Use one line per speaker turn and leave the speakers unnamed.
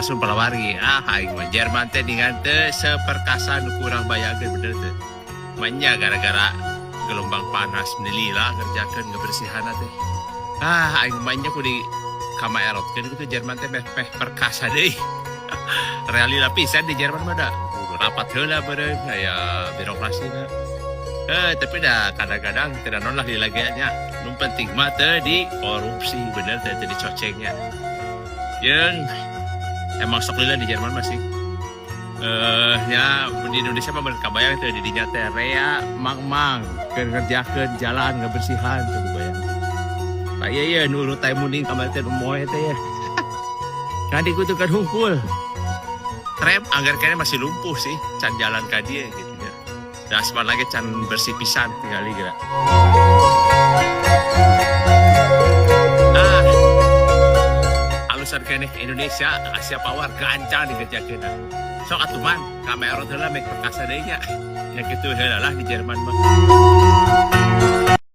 Langsung palawargi. Ah, aing mah Jerman teh dengan teu seperkasa nu kurang bayangkeun, bener teu? Manya gara-gara gelombang panas lila ngerjakeun ngebersihan teh. Ah, aing mah nya kudu kamaerotkeun gitu Jerman teh meh meh perkasa deui. Rea lila pisan di Jerman mah da. Kudu rapat heula beureun aya birokrasina. Eh, tapi dah kadang-kadang tidak non lah lila ge nya. Nu penting mah teu di korupsi, bener teh, teu dicocengnya. Jeung emang sok lila di Jerman masih. Eh, nya di Indonesia mah bener kabayang teu di dinya teh rea mang-mang keur ngerjakeun jalan ngebersihan tuh bayang. Pak, iya iya, nu tai munding kamari teh nu moe teh ya. Kan dikutukan hungkul. Trem anggar kayaknya masih lumpuh sih, can jalan ka dieu gitu ya. Da aspal lagi can bersih pisan tinggali geura. Ah, alusan keneh Indonesia Asia Power gancang dikerjakeun. Sok atuh man, kamerot heula mek perkasa deui nya. Ya kitu heula lah di Jerman mah.